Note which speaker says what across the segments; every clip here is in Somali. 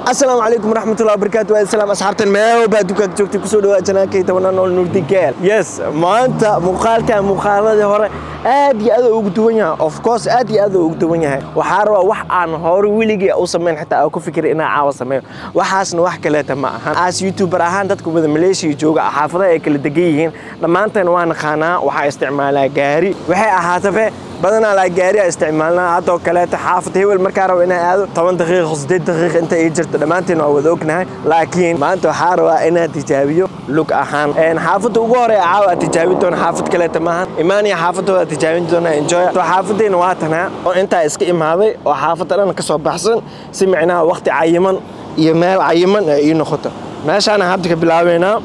Speaker 1: Asalaamu calaykum waraxmatullahi wabarakaatu. Waa salaam asxaabtan meel walba adduunka aad joogtay, kusoo dhawaad janaalkay tabanaan nool Nuurdiin Keel. Yes, maanta muuqaalkan muuqaaladii hore aad iyo aad ugu duwan yahay, of course aad iyo aad ugu duwan yahay. Waxaa rabaa wax aan hore weligii u samayn, xitaa aan ku fikiray inaan caawa sameeyo. Waxaasna wax kaleeta ma ahan, as youtuber ahaan dadka wada Maleeshiya jooga, xaafadaha ay kala degan yihiin dhammaanteen waa naqaanaa. Waxaa isticmaalaa gaari, waxay ahaatabe badanaa laa gaari aa isticmaalnaa. Haddoo kaleeta xaafad hebel markaa rabo inaan aado 10 daqiiqo, 8 daqiiqo inta ii jirto, dhammaanteen waa wada ognahay. Laakiin maanta waxaa rabaa inaan tijaabiyo lug ahaan xaafadda ugu hore caawa aad tijaabin doona. Xaafad kaleeta maahan, imaaniya xaafadooda aad tijaabin doona. Enjoy. So xaafaddeena waa tanaa oo intaa iska imaaday oo xaafadda dhan ka soo baxsan, si micnaha waqti cayiman iyo meel cayiman ay ii noqoto. Meeshaana hadda ka bilaabeynaa,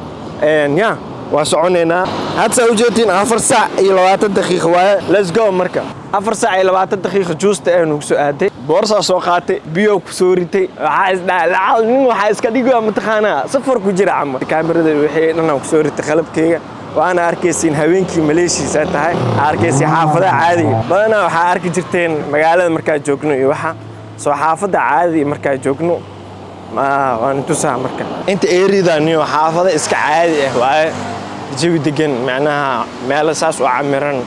Speaker 1: ya waa soconaynaa. Hadda saa ujeedtiin 4 saac iyo 20 daqiiqo waaye. Let's go. Marka 4 saac iyo 20 daqiiqo juusta ee nugu soo aaday, boorsaa soo qaatay, biyo ku soo ritay. Waxaa isdhaha lacal nin waxaa iska dhigaa mataqaanaa safar ku jira camal. Kaamirada wixii dhan aan ku soo ritay qalabkeyga, waana arkaysiin habeenkii Maleeshiisa tahay, arkaysiin xaafadaha caadiga. Badanaa waxaa arki jirteen magaalada markaa joogno iyo waxa soo xaafadda caadiga markaa joogno waan tusaa. Marka inta eeridaniyo xaafada iska caadi ah waaye, jawi degan, macnaha meelo saas u camiran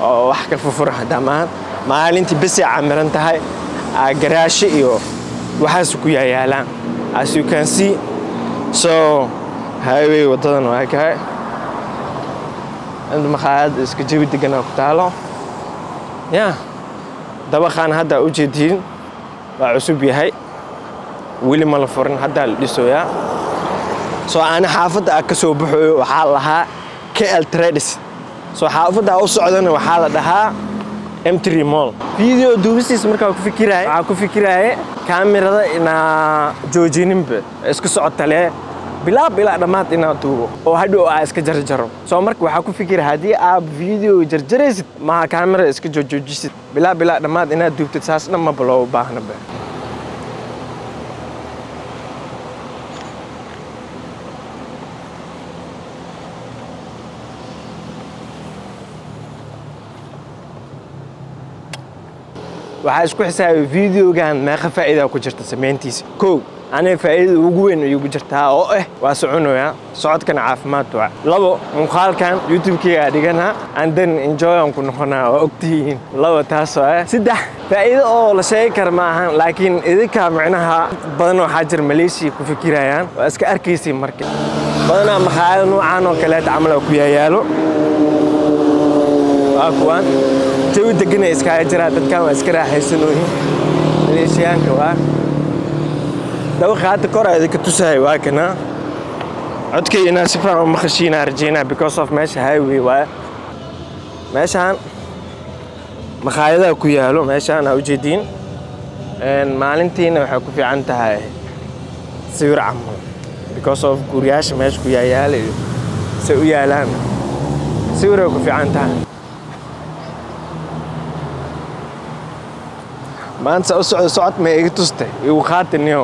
Speaker 1: oo wax ka furfuran hadaa maahan. Maalintii besay camiran tahay, garaasho iyo waxaas ku yaayaalaan, as you can see. So highway wadadan waa kahay, inta makhaayad iska jawi deganaa ku taalo. Ya dabaqaan hadda ujeediin waa cusub yahay, weli ma la furin, haddaa la dhisoyaa. Soo ani xaafadda a ka soo baxooyo waxaa la lahaa KL Trades, soo xaafadda a u socdana waxaa la dhahaa M3 Mall. Video duubistiis markaa ku fikiraaye, waxaa ku fikiraaye kaamirada inaa joojininba, iska socotalee bilaab ilaa dhammaad inaa duubo oo hadhow aa iska jarjaro. Soo marka waxaa ku fikira haddii aad video jarjaraysid maha kaamirada iska joojoojisid, bilaab ilaa dhammaad inaad duubtid, saas dhan maba loo baahnaba. Waxaa isku xisaabay videogan meeqa faa'iida ku jirta samayntiisa. Kow, aniga faa'iidada ugu weyn igu jirtaa oo ah waa soconayaa, socodkana caafimaad waa. Labo, muuqaalkan YouTube-kayga dhiganaa and then enjoy aan ku noqonaa, waa ogtihiin. Labo taas waa. Saddex, faa'iido oo la sheegi kara ma ahan, laakiin idinka micnaha badan waxaa jira Maleeshiya ku fikirayaan, waa iska arkaysiin. Marka badanaa makhaayado noocaan oo kaleeta camal oo ku yaayaalo waa kuwaan jawi degan ay iskaga jiraa, dadkan waa iska raaxaysanooyin Maleeshiyaanka. Waa dabaqa hadda kor aa idinka tusahay, waa kana. Codkay inaa si fiican u maqashiinaa rajeynaa, because of meesha highway waaye. Meeshaan makhaayadaha ku yaalo, meeshaan aa ujeediin, maalintiina waxay ku fiican tahay sawir camal, because of guryaasha meesha ku yaayaala iyo say u yaalaan, sawiray ku fiican tahay. Maanta u socdo socod ma iga tustay, igu qaatiniyo.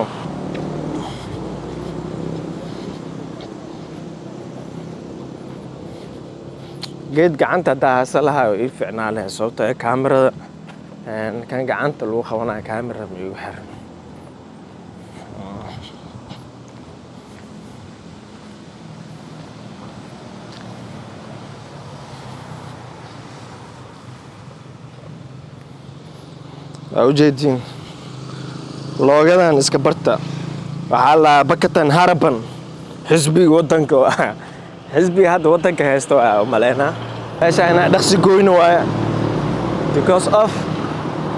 Speaker 1: Geed gacanta haddaa hasa lahaa oo ii ficnaa leh, sababtoo ah kaamirada kan gacanta lagu qabanayo kaamira ma igu xiran. Waa ujeediin loogadan iska barta, waxaa la dhahaa Bakatan Harapan, xisbiga waddanka, waa xisbiga hadda waddanka haysta waa umaleynaa. Meesha inaa dhaqsi goyno waaya, because of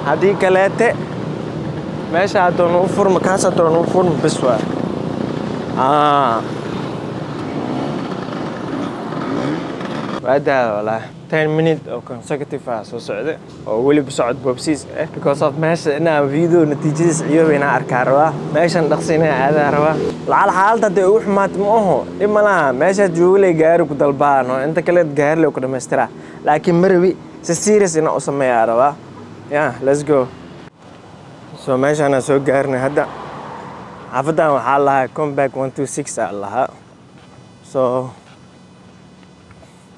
Speaker 1: haddii kaleete meesha haddoo nagu furma, kaas haddoo nagu furma bes waa. Waa daala walaahi, 10 minute oo consecutive ah soo socda oo weliba socod boobsiis ah, because of meesha inaan video natiijadiis ciyooba inaan arkaa rabaa, meeshan dhaqsi inaan aadaa rabaa. Lacal xaaladda hadday ugu xumaato ma aho, dhib ma laha, meeshaad joogilay gaari ku dalbaano, inta kaleed gaari leh ku dhamaystiraa, laakiin ma rabi, si serious inaan u sameeyaa rabaa. Yeah, let's go. So meeshaan soo gaarnay hadda, xaafaddan waxaa lahaa comeback 126 aa lahaa. So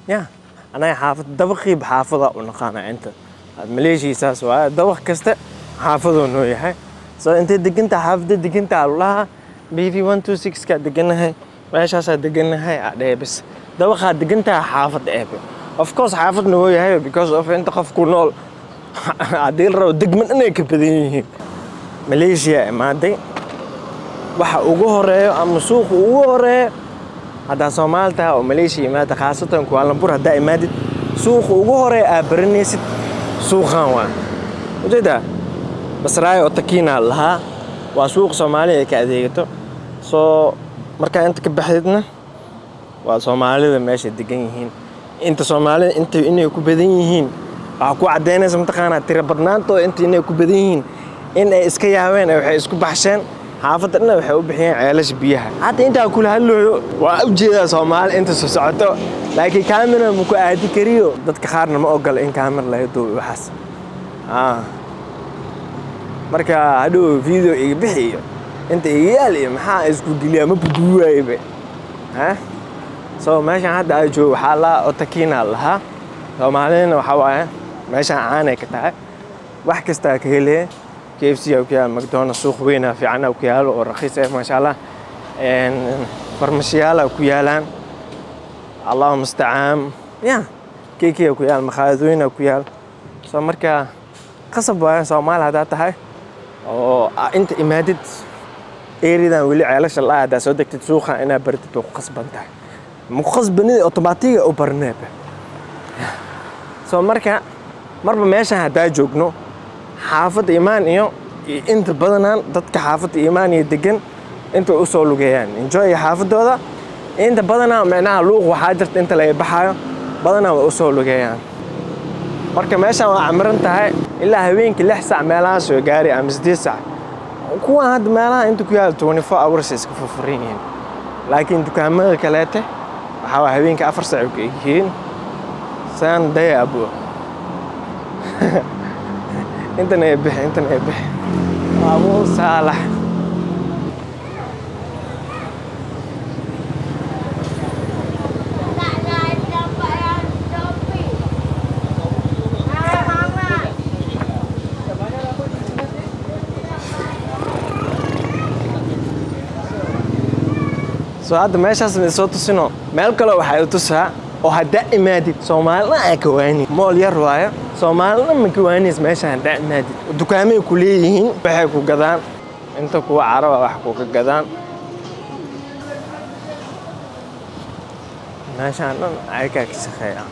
Speaker 1: yeah, anaga xaafad dabaqiiba xaafada u naqaana inta Maleeshiya saas waaye, dabaq kasta xaafaduu noo yahay. Soo intay degantaa xaafadda degantaa lulaha BV 126 ka deganahay, meeshaasaa deganahay adhee bas. Dabaqaa degantaa xaafad eebe. Of course xaafadna wuu yahay, because of inta qof ku nool haddii la rabo degman inay ka badan yihiin. Malaysia imaaday, waxa ugu horeeyo ama suuqa ugu horeeyo haddaa Soomaali tahay oo Malaysia imaada, khaasatan Kuala Lumpur haddaa imaadid, suuqa ugu horeeya aa baranaysid suuqan waa ujeedaa Basraayo oo Takiina lahaa. Waa suuq Soomaaliya ay ka adeegato. Soo markaa inta ka baxdidna waa Soomaalida meesha degan yihiin. Inta Soomaalida inta inay ku badan yihiin waxaa ku caddaynaysa mataqaanaa tiro badnaantooda inta inay ku badan yihiin in ay iska yaabeen, waxay isku baxsheen xaafadda dhan, waxay u bixiyeen ceelasha biyaha. Hadda intaa kula hadlayo waa ujeedaa Soomaali inta soo socoto, laakiin kaamira ma ku aadi kariyo. Dadka qaarna ma ogola in kaamira laga duubo waxaas. Marka hadhow video iga bixi iyo inta iga yaal iyo maxaa isku geliyaa, ma buduwaayba ha. So meeshan hadda ay joogo waxaa lahaa Otakina lahaa. Soomaalidana waxaa waaye meeshan caanay ka tahay, wax kastaa ka helaya. KFC aa ku yaal, McDonald, suuq weyn aa fiican aa ku yaalo oo raqiis ah, maasha Allah. Farmashiyaal aa ku yaalaan, Allahu mustacaan, ya KK aa ku yaal, makhaayadooyin aa ku yaal. So marka qasab waaye Soomaali haddaa tahay oo inta imaadid eridan weli ceelasha la haddaa soo degtid suuqa inaad baratid waa ku qasban tahay. Ma ku qasbanid, otomaatiga u barneeba. So marka marba meeshan haddaa joogno xaafadda Imaan iyo inta badanaan dadka xaafadda Imaan iyo degan inta u soo lugeeyaan enjoy xaafadooda. Inta badanaa micnaha luuq waxaa jirta inta laga baxaayo, badanaa way u soo lugeeyaan. Marka meeshan waa camiran tahay ilaa habeenkii 6 saac meelahaas oo gaari ama 8 saac. Kuwan hadda meelaha inta ku yaal 24 hours iska furfuran yihiin, laakiin dukaamada kaleete waxaa waa habeenkii 4 saac ku egyihiin. Saan daya abo, intan ay bixi, intan ay bixi. Abu Saalax. So hadda meeshaas ma soo tusino, meel kale waxay u tusaa oo haddaa imaadid Soomaalina aa ka waani. Mool yar waayo, Soomaalina ma ka waanaysa meesha haddaa imaadid. Dukaamay ku leeyihiin, waxay ku gadaan inta kuwa Caraba wax ku gadaan. Meeshaan dhan ayagaa ka shaqeeya.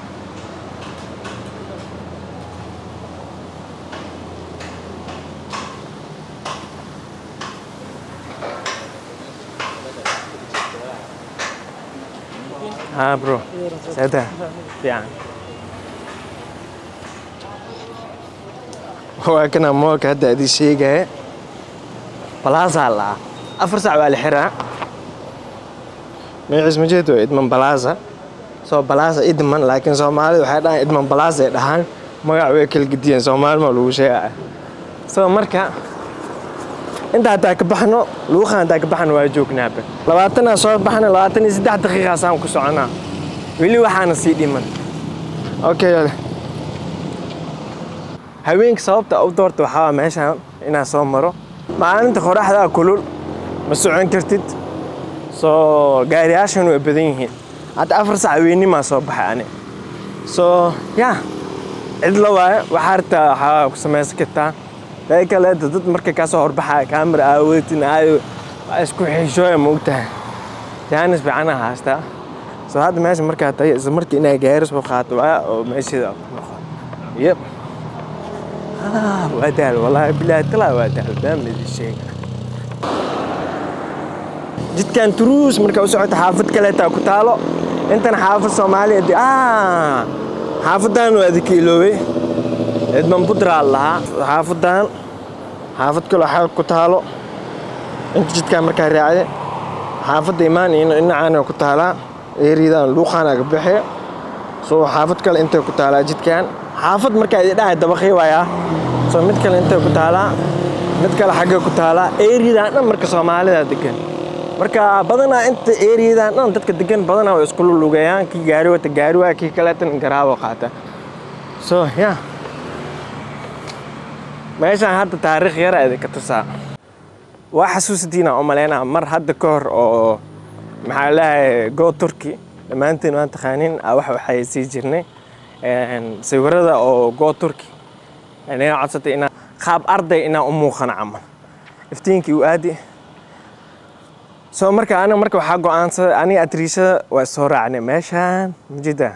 Speaker 1: Ha bro, sada fiican. Waa kana moolka hadda idin sheegaya, Plaza laa. 4 saac waa la xiraa. Magaciis ma jeedo, Idman Plaza. Soo Plaza Idman, laakiin Soomaalida waxay dhahaan Idman Plaza ay dhahaan. Magac way kala gediyeen, Soomaali ma lagu sheegaya. So marka inta haddaa ka baxno luuqa, haddaa ka baxno waa joognaaba. 20 soo baxna, 23 daqiiqaasaan ku soconaa, weli waxaana sii dhiman. Okay, haweenka sababta u doorta waxaa waa meeshaan inaan soo maro. Maalinta qoraxdaa kulul, ma socon kartid, soo gaariyaashan way badan yihiin. Hadda 4 saac weynimaa soo baxay ani. So ya cidlo waaye, waxaa rabtaa waxaa ku samaysan kartaa. Dad kale dad marka ka soo horbaxaya kaamira aawatin aayo waa isku xishooya, ma ogtahay? Jaanis fiican aa haystaa. So hadda meesha markaa tagay isla markii inay gaari soo qaato waa oo meesheeda ku noqo. Yep, waa daal, wallahi bilaahi talaa waa daal, baan idin sheega. Jidkan turuus markaa u socota xaafad kaleetaa ku taalo intan, xaafad Soomaaliya. Xaafadan waa idinka iloobay, Edman Budraa lahaa xaafadan. Xaafad kaloo xaal ku taalo inta jidkaan markaa raacday, xaafadda Imaan iyo dhinacaana ku taalaa, eriyadan luuqaana ka baxaya. So xaafad kale intay ku taalaa jidkan. Xaafad markaa idin dhahay dabaqii waayaa. So mid kale intay ku taalaa, mid kale xaggay ku taalaa. Eriyadan dhan marka Soomaalida degan. Marka badanaa inta eriyadan dhan dadka degan badanaa way isku lugeeyaan. Kii gaari wata gaari waa, kii kaleetan garaawo qaata. So ya meeshaan hadda taariikh yara idinka tusaa. Waa xasuusatiina u maleynaa mar hadda ka hor oo maxaa lahay Go Turkey, dhammaantiin waan taqaanin, waxay sii jirnay sawirada oo Go Turkey inaga codsatay inaa qaab arday inaa u muuqano camal iftiinkii u aadi. Soo marka aniga marka waxaa go'aansaday, aniga atriishada waa soo raacnay meeshaan majida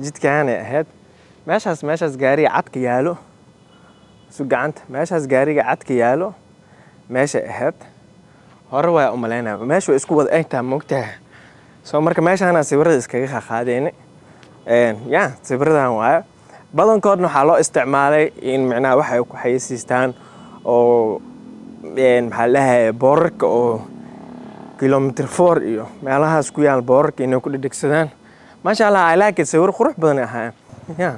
Speaker 1: jidkaanay ahayd meeshaas gaariga cadka yaalo su gacanta meeshaas gaariga cadka yaalo meeshay ahayd hore waa u malaynaya meesha way isku wada egtahay moogtahay. Soo marka meeshaana sawirada iskaga qaqaadeynay ya sawiradan waaye badankoodna waxaa loo isticmaalay in micnaha waxay ku xayeysiistaan oo maxaa la dhahaye boorarka oo kilometer 4 iyo meelahaas ku yaal boorarka inay ku dhedhegsadaan. Maasha Allah, I like it, sawir qurux badan ay ahaayeen ya.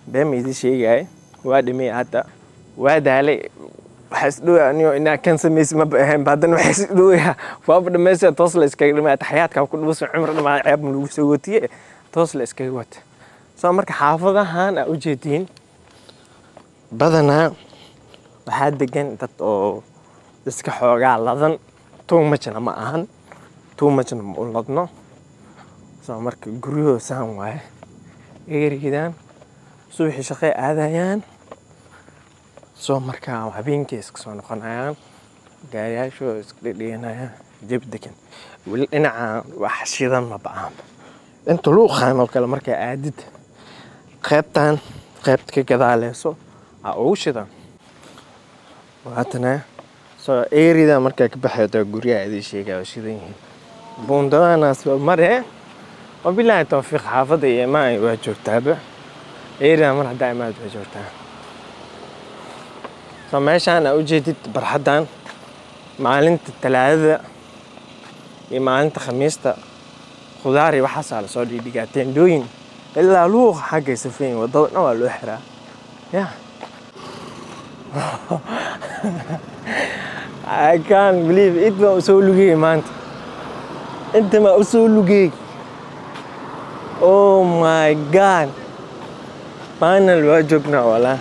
Speaker 1: Been ma idin sheegaya, waa dhimay hadda, waa daalay, waxaa isdhowya anigo inaa kan samaysa maba ahayn ba, haddana waxaa isdhowya waaba dhamaysa toos la iskaga dhimay taxyaadka ku dhuusa cumar dhamaa ceeb ma lagu soo watiye toos la iskaga wata. Soo marka xaafadahan aa ujeediin badanaa waxaa degan dad oo iska xoogaa ladan, too muchna ma ahan, too muchna ma u ladno. Soo marka guryahooda saan waaye eerigidan subaxii shaqay aadayaan, soo markaa habeenkii iska soo noqonayaan, gaariyaashooda iska dhedheganayaan jeb degan. Weli dhinaca wax shidan ma ba'aan inta luuqaan oo kale markaa aadid qaybtan qaybta ka gadaaleyso aa ugu shidan waatana. Soo eerida markaa ka baxayto guryaha idin sheegaya waa shidan yihiin buundadanaas mare. Wabilaahi tawfiiq, xaafadda iyo imaan waa joogtaaba eerida mar haddaa imaad waa joogtaa. Soo meeshaan aa ujeedid barxaddan maalinta talaadada iyo maalinta khamiista khudaar iyo waxaasaa lasoo dhigdhigaa, teendhooyin ilaa luuqa xaggay safeyn, waddada dhan waa loo xiraa ya. I can't believe it, baan usoo lugeyey maanta, inta maa usoo lugeyey. Oh my God, final waa joognaa walaa.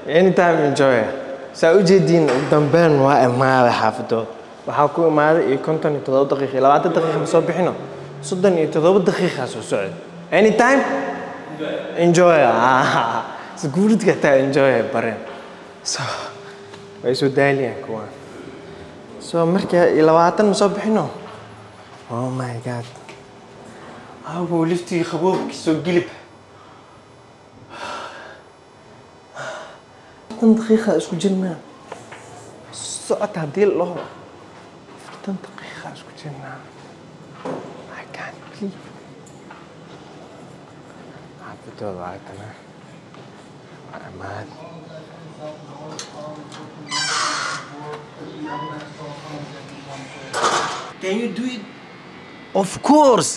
Speaker 1: Anytime enjoy. Saa u jeediin ugu dambeyn waa imaaday xaafadooda. Waxaa ku imaaday iyo 57 daqiiqo, 20 daqiiqo ma soo bixino, 37 daqiiqa soo socday. Anytime enjoy. Security taa enjoy bareen. So way soo daaliyaan kuwaan. So marka 20 ma soo bixino. Oh my God, awow liftii qaboobkii soo gilib. 40 daqiiqa isku jirnaa. Socod haddii la dhaho 40 daqiiqa isku jirnaa. I can't believe. Xaafadooda waa kana. Waa ammaan. Can you do it?
Speaker 2: Of course.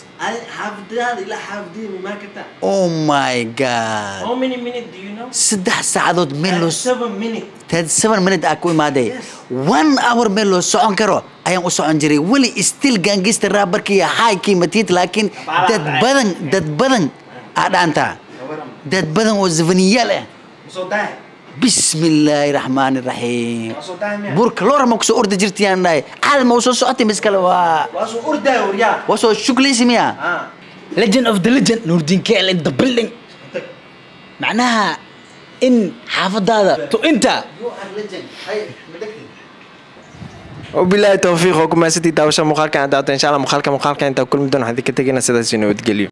Speaker 1: Xaafadaada ilaa xaafadayda ma kartaa?
Speaker 2: Oh my God.
Speaker 1: How many minutes do you know?
Speaker 2: 3 saacadood meel loo
Speaker 1: 7 minutes.
Speaker 2: 37 minute aa ku imaaday. 1 hour meel loo socon karo ayaan u socon jiray. Weli still gangster rapperkii high-kii matiid, laakiin dad badan aa dhaantaa. Dad badan oo zafaniyaal ah.
Speaker 1: Soo daay.
Speaker 2: Bismillaahi raxmaani raxiim.
Speaker 1: Soo daay miya?
Speaker 2: Burka loora ma kusoo ordi jirtayaan dhahay. Caadi ma u soo socotay mis kale waa.
Speaker 1: Waa soo ordaay waryaa.
Speaker 2: Waa soo shuglaysi miya?
Speaker 3: Legend of the legend, Nuruddin KL in the building. Macnaha in xaafadaada to inta.
Speaker 2: You are legend. Hay, madagti.
Speaker 1: وبالله التوفيق وكما ستي تاوشا مقالك عن داتا ان شاء الله مقالك انت كل مدن هذيك تجينا سداسين ودقليو.